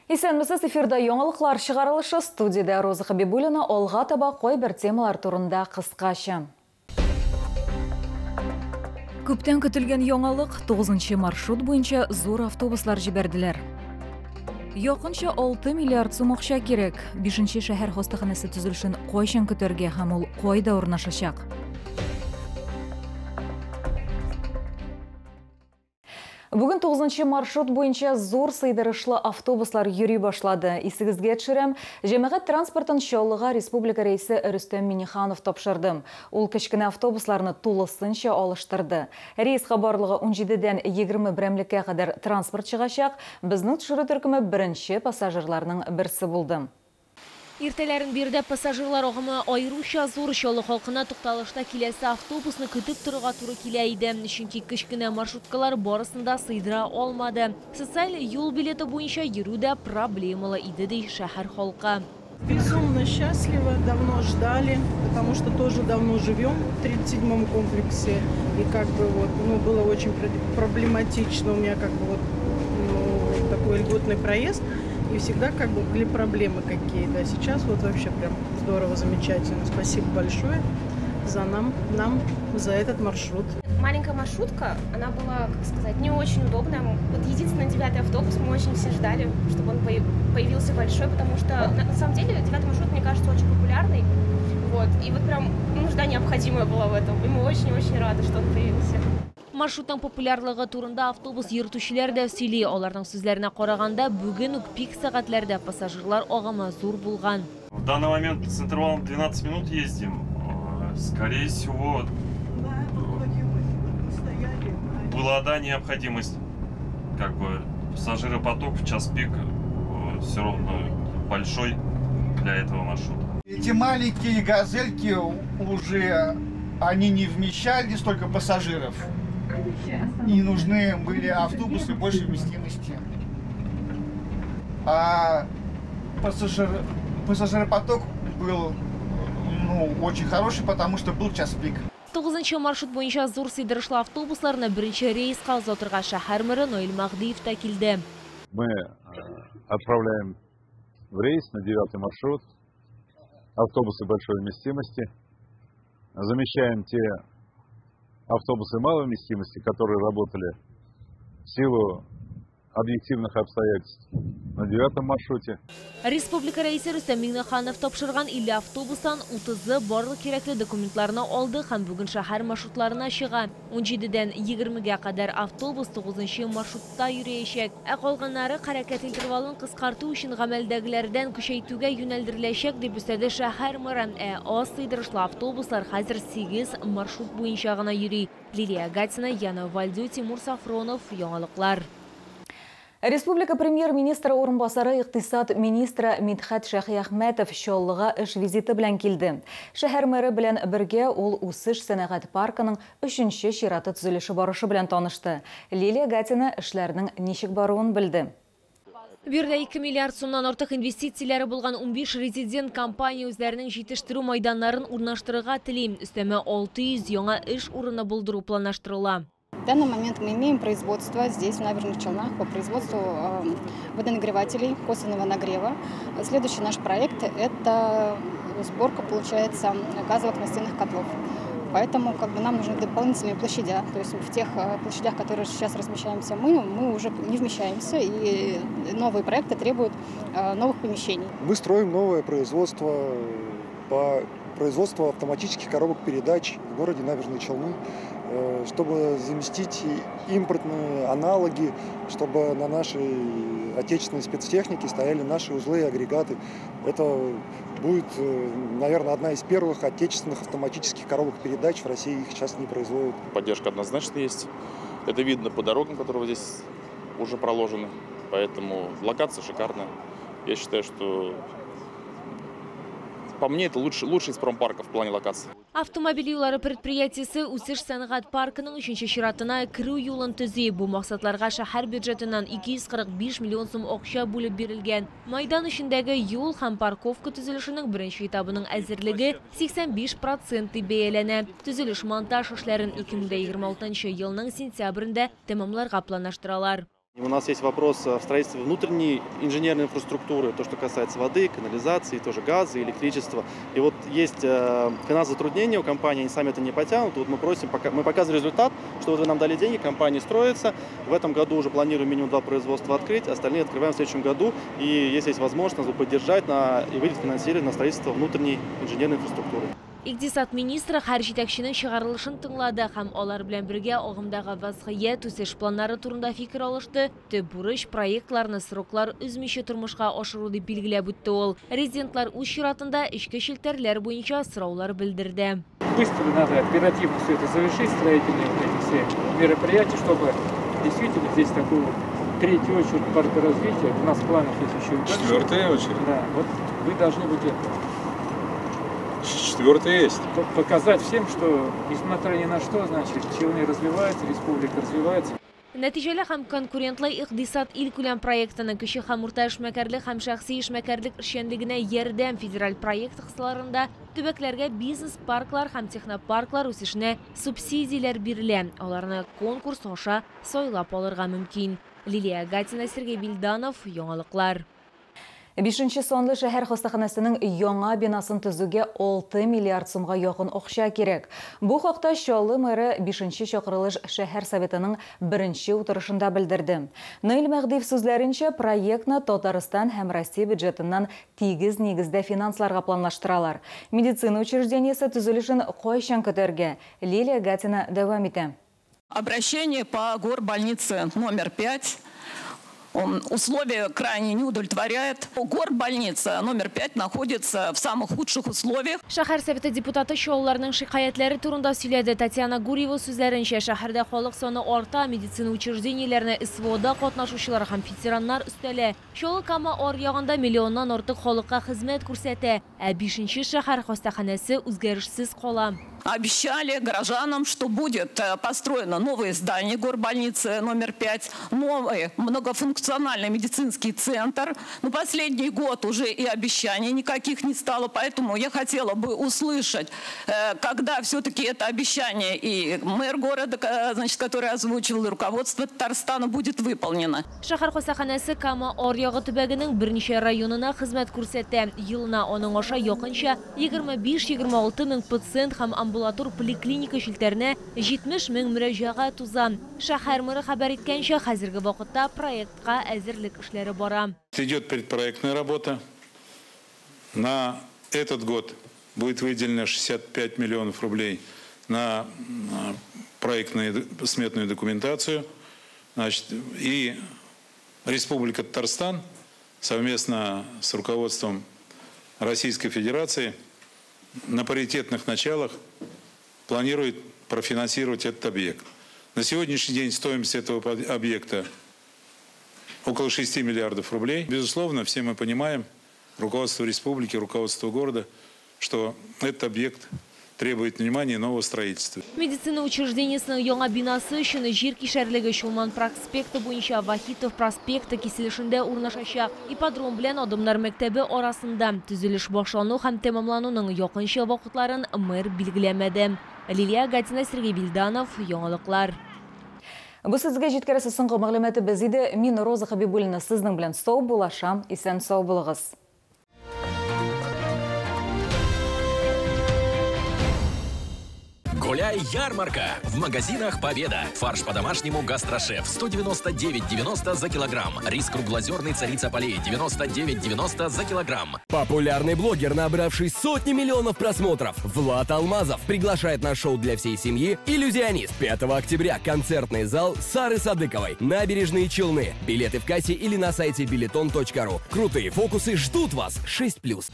Исәнмесез, эфирда яңалыклар чыгарылышы, студиядә Роза Хабибуллина. Алга таба кайбер темалар турында кыскача. Күптән көтелгән яңалык: 9 маршрут буенча зур автобуслар җибәрделәр. Якынча 6 миллиард сум акча кирәк. 5 шәһәр хастаханәсе төзелешен кайчан көтәргә һәм ул кайда урнашачак? Бүген 9 маршрут буенча зур сыйдырышлы автобуслар йөри башлады. Исегезгә төшерәм, җәмәгать транспортын Чаллыга республика рәисе Рөстәм Миңнеханов тапшырды. Ул кечкенә автобусларны тулысынча алыштырды. Рейска барлыгы 17дән 20 берәмлеккә кадәр транспорт чыгачак. Безнең төшерү төркеме беренче пассажирларның берсе булды. Иртәләрен биредә пассажирлар агымы аеруча зур. Чаллы халкына тукталышта киләсе автобусны көтеп торырга туры килә иде. Чөнки кечкенә маршруткалар барысын да сыйдыра алмады. Социаль юл билеты буенча йөрү дә проблемалы иде, ди шәһәр халкы. Безумно счастливы, давно ждали, потому что тоже давно живем в 37-м комплексе. И как бы вот, ну, было очень проблематично. У меня как бы вот, ну, такой льготный проезд. И всегда как бы были проблемы какие-то. А сейчас вот вообще прям здорово, замечательно. Спасибо большое за нам за этот маршрут. Маленькая маршрутка, она была, как сказать, не очень удобная. Вот единственный 9-й автобус мы очень все ждали, чтобы он появился большой, потому что на самом деле 9-й маршрут, мне кажется, очень популярный. Вот. И вот прям нужда необходимая была в этом. И мы очень-очень рады, что он появился. Маршрутның популярлыгы турында автобус йөртүчеләр дә сөйли. Аларның сүзләренә караганда, бүген үк пик сәгатьләрдә пассажирлар агымы зур булган. В данный момент с интервалом 12 минут ездим. Скорее всего, была, да, необходимость. Как бы пассажиропоток в час пик все равно большой для этого маршрута. Эти маленькие газельки уже, они не вмещали столько пассажиров. И нужны были автобусы большей вместимости. А пассажиропоток был, ну, очень хороший, потому что был час пик. 9 маршрут буенча зур сыйдырышлы автобусларны беренче рейска озатырга шәһәр мэры Наил Мәһдиев та килде. Мы отправляем в рейс на 9 маршрут автобусы большой вместимости. Замещаем те автобусы малой вместимости, которые работали в силу объективных обстоятельств на 9 маршруте. Республика рәисе Рөстәм Миңнеханов тапшырган 50 автобустан 30-ы барлык кирәкле документларны алды һәм бүген шәһәр маршрутларына чыга. 17дән 20гә кадәр автобус 9 маршрутта йөриячәк. Ә калганнары хәрәкәт интервалын кыскарту өчен гамәлдәгеләрдән көчәйтүгә юнәлдереләчәк, дип өстәде шәһәр мэры. Ә аз сыйдырышлы автобуслар хәзер 8 маршрут буенча гына йөри. Лилия Гатина, Яна Вальдю, Тимур Сафронов. Яңалыклар. Республика премьер-министры урынбасары, икътисад министры Мидхәт Шәһиәхмәтов Чаллыга эш визиты белән килде. Шәһәр мэры белән бергә ул Үсеш сәнәгать паркының 3нче чираты төзелеше барышы белән танышты. Лилия Гатина эшләрнең ничек баруын белде. Биредә 2 миллиард сумнан артык инвестицияләре булган 15 резидент компания үзләренең җитештерү майданнарын урнаштырырга тели. Өстәмә 600 яңа эш урыны булдыру планлаштырыла. В данный момент мы имеем производство здесь, в Набережных Челнах, по производству водонагревателей косвенного нагрева. Следующий наш проект – это сборка, получается, газовых настенных котлов. Поэтому как бы нам нужны дополнительные площадя. То есть в тех площадях, которые сейчас размещаемся мы уже не вмещаемся, и новые проекты требуют новых помещений. Мы строим новое производство по производству автоматических коробок передач в городе Набережные Челны, чтобы заместить импортные аналоги, чтобы на нашей отечественной спецтехнике стояли наши узлы и агрегаты. Это будет, наверное, одна из первых отечественных автоматических коробок передач. В России их сейчас не производят. Поддержка однозначно есть. Это видно по дорогам, которые здесь уже проложены. Поэтому локация шикарная. Я считаю, что по мне, это лучший из промпарков в плане локации. Автомобиль юллары предприятиесе Үсеш сәнәгать паркының 3нче чиратына керү юлын төзи. Бу максатларга шәһәр бюджетыннан 245 миллион сум акча бүлеп бирелгән. Майдан эчендәге юл һәм парковка төзелешенең беренче этабының әзерлеге 85% дип бәяләнә. Төзелеш монтаж эшләрен 2026 елның сентябрендә тәмамларга планлаштыралар. У нас есть вопрос в строительстве внутренней инженерной инфраструктуры, то, что касается воды, канализации, тоже газа, электричества. И вот есть финансовые затруднения у компании, они сами это не потянут. Вот мы просим, мы показываем результат, что вот вы нам дали деньги, компания строится. В этом году уже планируем минимум 2 производства открыть, остальные открываем в следующем году. И если есть возможность, нас поддержать и выделить финансирование на строительство внутренней инженерной инфраструктуры. Икътисад министры һәр җитәкченең чыгарылышын тыңлады һәм алар белән бергә агымдагы вазгыять, үсеш планнары турында фикер алышты. Төп бурыч проектларны сроклар өзмичә тормышка ашыру дип билгеләп үтте ул. Резидентлар үз чиратында эчке челтәрләр буенча сораулар белдерде. Быстро надо оперативно все это завершить, строительные вот эти все мероприятия, чтобы действительно здесь такую третью очередь парка развития. У нас в планах есть еще и дальше. Четвертая очередь. Да, вот вы должны быть это. Четвертая есть. Показать всем, что несмотря ни на что, значит, Челны развивается, республика развивается. Нәтиҗәле һәм конкурентлы икътисад илкүләм проектының кече һәм урта эшмәкәрлек һәм шәхси эшмәкәрлек эшчәнлегенә ярдәм федераль проект кысаларында төбәкләргә бизнес-парклар һәм технопарклар үсешенә субсидияләр бирелә. Аларны конкурс аша сайлап алырга мөмкин. Лилия Гатина, Сергей Вильданов, Яңалыклар. 5-нче санлы шәһәр хастаханәсенең яңа бинасын төзүгә 6 миллиард сумга якын акча кирәк. Бу хакта Чаллы мэры 5-нче чакырылыш шәһәр советының 1-нче утырышында белдерде. Наил Мәһдиев сүзләренчә, проектны Татарстан һәм Россия бюджетыннан тигез нигездә финансларга планлаштыралар. Медицина учреждениесе төзелешен кайчан көтәргә? Лилия Гатина дәвам итә. Обращение по горбольнице номер 5. Условия крайне не удовлетворяет. Горбольница номер 5 находится в самых худших условиях. Шәһәр советы депутаты Чаллыларның шикаятьләре турында сөйләде. Татьяна Гурьева сүзләренчә, шәһәрдә халык саны арта, медицина учреждениеләренә СВОда катнашучылар һәм ветераннар өстәлә. Чаллы Кама аръягында миллионнан артык халыкка хезмәт күрсәтә, ә 5-нче шәһәр хастаханәсе үзгәрешсез кала. Обещали горожанам, что будет построено новое здание горбольницы номер 5, новый многофункциональный медицинский центр. Но последний год уже и обещаний никаких не стало, поэтому я хотела бы услышать, когда все-таки это обещание и мэр города, значит, который озвучивал, и руководство Татарстана будет выполнено. Шәһәр хастаханәсе Кама аръягы төбәгенең берничә районына хезмәт күрсәтә. Елына аның аша якынча 25-26 мең пациент һәм амбулатор поликлиника челтәренә 70 мең мөрәҗәгать уза. Шәһәр мэры хәбәр иткәнчә, хәзерге вакытта проектка әзерлек эшләре бара. Идет предпроектная работа. На этот год будет выделено 65 миллионов рублей на проектную сметную документацию. Значит, и Республика Татарстан совместно с руководством Российской Федерации на паритетных началах планирует профинансировать этот объект. На сегодняшний день стоимость этого объекта около 6 миллиардов рублей. Безусловно, все мы понимаем, руководство республики, руководство города, что этот объект требует внимания нового строительства. Медицина учреждениесының яңа бинасы өчен җир кишәрлеге Чулман проспекты буенча Вахитов проспекты киселешендә урнашачак. Ипподром белән Адымнар мәктәбе арасында төзелеш башлану һәм тәмамлануның якынча вакытларын мэр билгеләмәде. Лилия Гатина, Сергей Вильданов, Яңалыклар. Бу сезгә җиткерәсе соңгы мәгълүматыбыз иде. Мин Роза Хабибуллина сезнең белән сау булашам, исән сау булыгыз. Гуляй, ярмарка! В магазинах «Победа». Фарш по-домашнему «Гастрошеф» 199,90 за килограмм. Рис круглозерный «Царица полей» 99,90 за килограмм. Популярный блогер, набравший сотни миллионов просмотров, Влад Алмазов приглашает на шоу для всей семьи «Иллюзионист». 5 октября концертный зал Сары Садыковой. Набережные Челны. Билеты в кассе или на сайте билетон.ру. Крутые фокусы ждут вас. 6+.